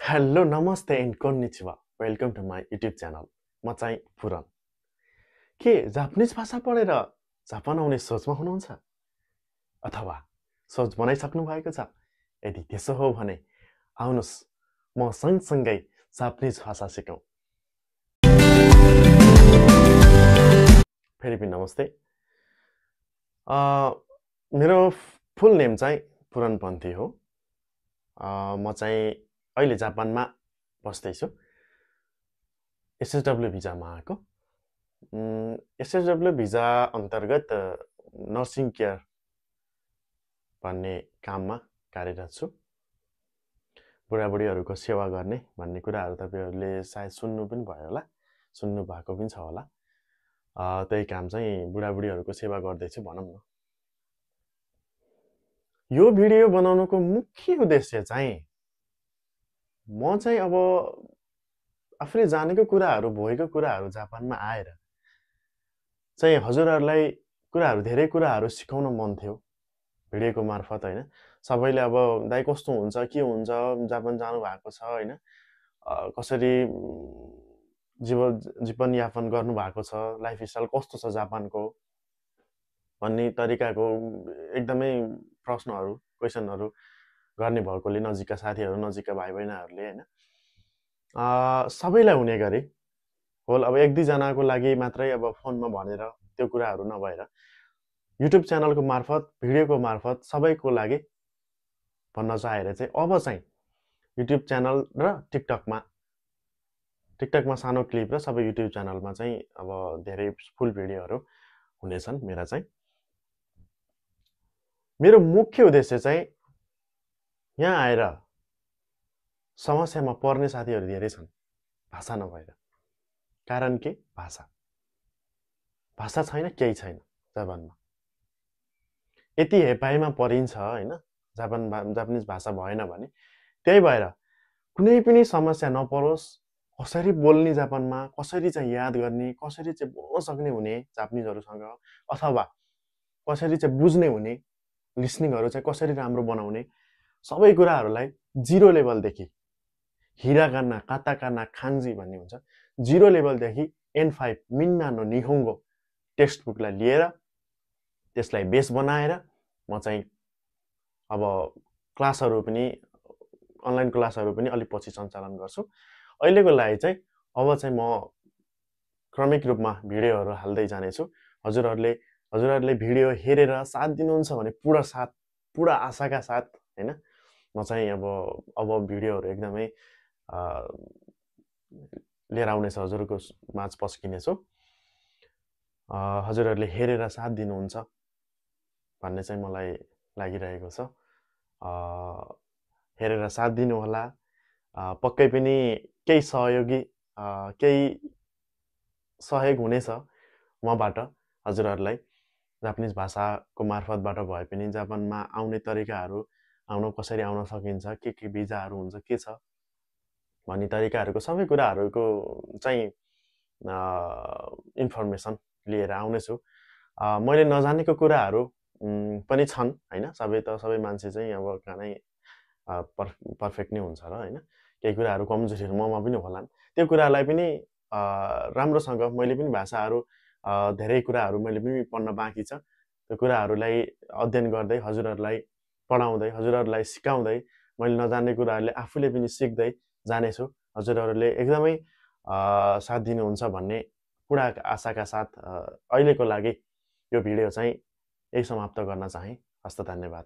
Hello नमस्ते and कोन्निचिवा welcome to my YouTube channel. म चाहिँ पुरन। के जापानिज भाषा पढेर जापान आउने सोचमा हुनुहुन्छ अथवा सोच बनाइसक्नु भएको छ? यदि त्यसो हो भने आउनुहोस् म सँगसँगै जापानिज भाषा सिकौँ। फेरि पनि नमस्ते। मेरो फुल नेम चाहिँ पुरनपन्थी हो। म चाहिँ अहिले जापानमा बस्दैछु। एसएसडब्ल्यू भिजामा आएको। एसएसडब्ल्यू भिजा अन्तर्गत नर्सिङ केयर भन्ने काममा कार्यरत छु। बुढाबुढीहरूको सेवा गर्ने भन्ने कुराहरू तपाईहरूले सायद सुन्नु पनि भयो होला, सुन्नु भएको पनि छ होला। त्यही काम चाहिँ बुढाबुढीहरूको सेवा गर्दैछु भनौँ न। यो भिडियो बनाउनुको मुख्य उद्देश्य चाहिँ म चाहिँ अब आफूले जानेको कुराहरू भोगेको कुराहरू जापानमा आएर चाहिँ हजुरहरूलाई धेरै कुराहरू सिकाउन मन थियो भिडियोको मार्फत हैन। सबैले अब दाइ कस्तो हुन्छ, के हुन्छ, जापान जानु भएको छ हैन, कसरी जीवन यापन गर्नु भएको छ, लाइफस्टाइल कस्तो छ जापानको भन्ने तरिकाको एकदमै प्रश्नहरू क्वेशनहरू गर्ने भएकोले नजिकका साथीहरू नजिकका भाइ बहिनीहरूले हैन सबैलाई हुने गरी होल अब एक दुई जनाको लागि मात्रै अब फोनमा भनेर त्यो कुराहरू नभएर युट्युब च्यानलको मार्फत भिडियोको मार्फत सबैको लागि भन्न चाहेर चाहिँ अब चाहिँ युट्युब च्यानल र टिकटकमा सानो क्लिप र सबै युट्युब च्यानलमा चाहिँ अब धेरै फुल भिडियोहरू हुनेछन्। मेरो मुख्य उद्देश्य चाहिँ यहाँ आएर समस्यामा पर्ने साथीहरू धेरै छन् भाषा नभएर। कारण के? भाषा छैन, केही छैन जापानमा। यति हेपाइमा परिन्छ हैन जापानिज भाषा भएन भने। त्यही भएर कुनै पनि समस्या नपरोस्, कसरी बोल्ने जापानमा, कसरी चाहिँ याद गर्ने, कसरी चाहिँ बोल्न सक्ने हुने जापानिजहरूसँग, अथवा कसरी चाहिँ बुझ्ने हुने, लिसनिङहरू चाहिँ कसरी राम्रो बनाउने, सबै कुराहरूलाई जिरो लेभलदेखि हिरागाना, काताकाना, खाङ्जी भन्ने हुन्छ, जिरो लेभलदेखि N5 मिन्ना नो निहोङ्गो टेक्स्ट बुकलाई लिएर त्यसलाई बेस बनाएर म चाहिँ अब क्लासहरू पनि अनलाइन क्लासहरू पनि अलि पछि सञ्चालन गर्छु। अहिलेको लागि चाहिँ अब चाहिँ म क्रमिक रूपमा भिडियोहरू हाल्दै जानेछु। हजुरहरूले भिडियो हेरेर साथ दिनुहुन्छ भने पुरा आशाका साथ हैन म चाहिँ अब भिडियोहरू एकदमै लिएर आउनेछ, हजुरको माझ पस्किनेछु। हजुरहरूले हेरेर साथ दिनुहुन्छ भन्ने चाहिँ मलाई लागिरहेको छ। हेरेर साथ दिनु होला। पक्कै पनि केही सहयोग हुनेछ मबाट हजुरहरूलाई। जापानिज भाषाको मार्फतबाट भए पनि जापानमा आउने तरिकाहरू, कसरी आउन सकिन्छ, के भिजाहरू हुन्छ, के छ भन्ने तरिकाहरूको सबै कुराहरूको चाहिँ इन्फर्मेसन लिएर आउनेछु। मैले नजानेको कुराहरू पनि छन् हैन। सबै मान्छे चाहिँ अब कनै पर्फेक्ट नै हुन्छ र हैन। केही कुराहरू कमजोरीहरू ममा पनि होलान्। त्यो कुरालाई पनि राम्रोसँग मैले पनि भाषाहरू धेरै कुराहरू मैले पनि पढ्न बाँकी छ। त्यो कुराहरूलाई अध्ययन गर्दै हजुरहरूलाई पढाउँदै हजुरहरूलाई सिकाउँदै मैले नजान्ने कुराहरूले आफूले पनि सिक्दै जानेछु। हजुरहरूले एकदमै साथ दिनुहुन्छ भन्ने पुरा आशाका साथ अहिलेको लागि यो भिडियो चाहिँ यही समाप्त गर्न चाहे। हस्त धन्यवाद।